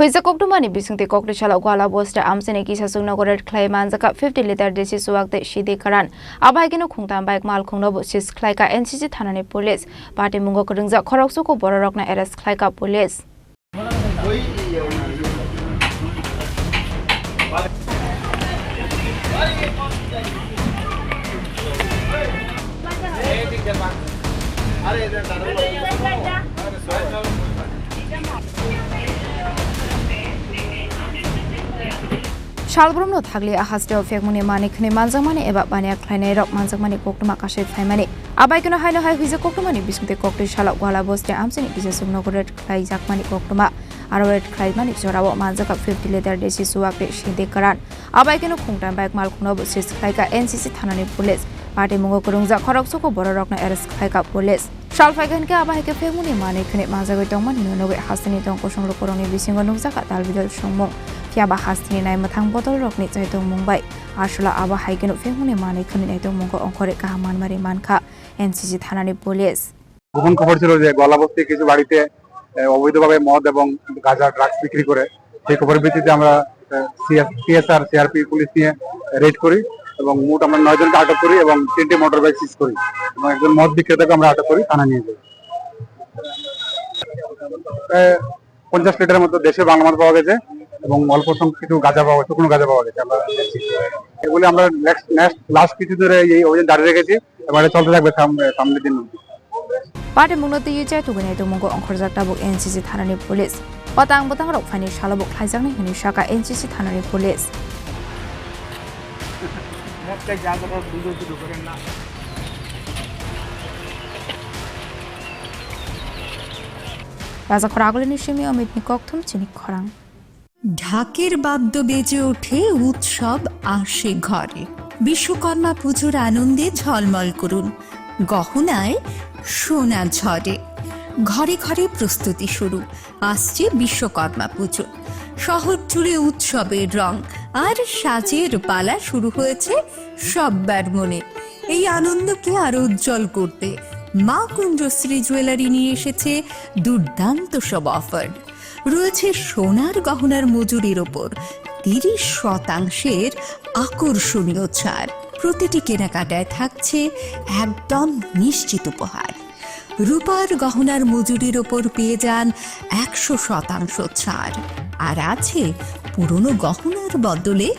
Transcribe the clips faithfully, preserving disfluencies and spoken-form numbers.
Kaisa koktwmani bisingtwi koktwi salo Gwala bosta amchaini kisa chuknogo raid khlai manjakha fifty litre desi chuwak tei sidi karan. Abo hai kheno khungtam bike malkhungno bo seize khlaikha N C C thanani police. Patimungo kwrwngjak khoroksa kho bororokno arrest khlaikha police. Salbrumno thagli a hasteo phekmungni manwi khwnwi manjakmani eba baniya khlainairok manjakmani koktwma kasui phaimani. Abai kheno haino hai huijak koktwmani bisingtwi koktwi salo Gwala bosti amchaini kisa chuknogo raid khlaijakmani koktwma. Aro raid khlaimani jorao manjakha fifty litre desi chuwak tei sidi karan. Abai kheno khungtam bike malkhungno bo seize khlaikha N C C thanani police. Patimungo kwrwngjak khoroksa kho bororokno arrest khlaikha police. Sal phaikha hinkhe abo hai khe phekmungni manwi khwnwi manjagwi tongmani nugwi hasteni tong kusung lukurokni bisingo nukjakha dalbidal songmung. Phiya ba hasteni naimwthang bodolrokni chaitokmung bai aswla abo hai kheno phekmungni manwi khwnwi naitokmungo ongkhorwi kaham manmari mankha N C C thanani police. গোপন খবর ছিল যে গোয়ালাবস্তি কিছু বাড়িতে, আহ, অবৈধভাবে মদ এবং গাঁজা, ড্রাগস বিক্রি করে। সেই খবরের ভিত্তিতে আমরা, আহ, সিএস, সিএসআর, সিআরপি পুলিশ নিয়ে রেড করি এবং মোট আমরা নয় জনকে আটক করি এবং তিনটি মোটর বাইক সিজ করি এবং একজন মদ বিক্রেতাকে আমরা আটক করি, থানায় নিয়ে যাই। প্রায় পঞ্চাশ লিটারের মতো দেশীয় বাংলা মদ পাওয়া গেছে এবং অল্প সংখ্যক কিছু গাঁজা পাওয়া গেছে, শুকনো গাঁজা পাওয়া গেছে। আমরা এগুলি আমরা নেক্সট, নেক্সট, লাস্ট কিছু ধরে এই অভিযান জারি রেখেছি এবং এটা চলতে থাকবে সাম-, সামনের দিন অবধি। Patimungno twiwi chaitugwi naitokmungo ongkhorjak tabuk N C C thanani police. Watang bwtangrok phaini salo bo khlaijaknai hwnwi sakha N C C thanani police. Rajakhor Agulini simi Amitni kokthum chini khorang. ঢাকের বাদ্য বেজে ওঠে, উৎসব আসে ঘরে। বিশ্বকর্মা পুজোর আনন্দে ঝলমল করুন, গহনায় সোনা ঝরে। ঘরে ঘরে প্রস্তুতি শুরু, আসছে বিশ্বকর্মা পুজো। শহর জুড়ে উৎসবের রং আর সাজের পালা শুরু হয়েছে সব্বার মনে। এই আনন্দকে আরো উজ্জ্বল করতে মা কুঞ্জশ্রী জুয়েলারি নিয়ে এসেছে দুর্দান্ত সব অফার। রয়েছে সোনার গহনার মজুরির ওপর তিরিশ শতাংশের আকর্ষণীয় ছাড়। প্রতিটি কেনাকাটায় থাকছে একদম নিশ্চিত উপহার। রূপার গহনার মজুরির ওপর পেয়ে যান একশো শতাংশ ছাড়। আর আছে পুরনো গহনার বদলে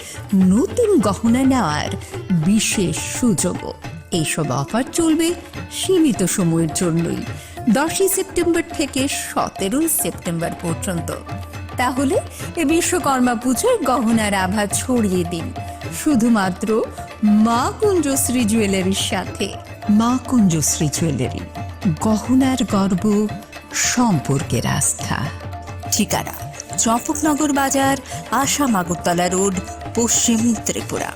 নতুন গহনা নেওয়ার বিশেষ সুযোগও। এইসব অফার চলবে সীমিত সময়ের জন্যই, দশই সেপ্টেম্বর থেকে সতেরোই সেপ্টেম্বর পর্যন্ত। তাহলে এ বিশ্বকর্মা পুজোয় গহনার আভা ছড়িয়ে দিন শুধুমাত্র মা কুঞ্জশ্রী জুয়েলারির সাথে। মা কুঞ্জশ্রী জুয়েলারি, গহনার গর্ব, সম্পর্কের আস্থা। ঠিকানা: চম্পকনগর বাজার, আসাম আগরতলা রোড, পশ্চিম ত্রিপুরা।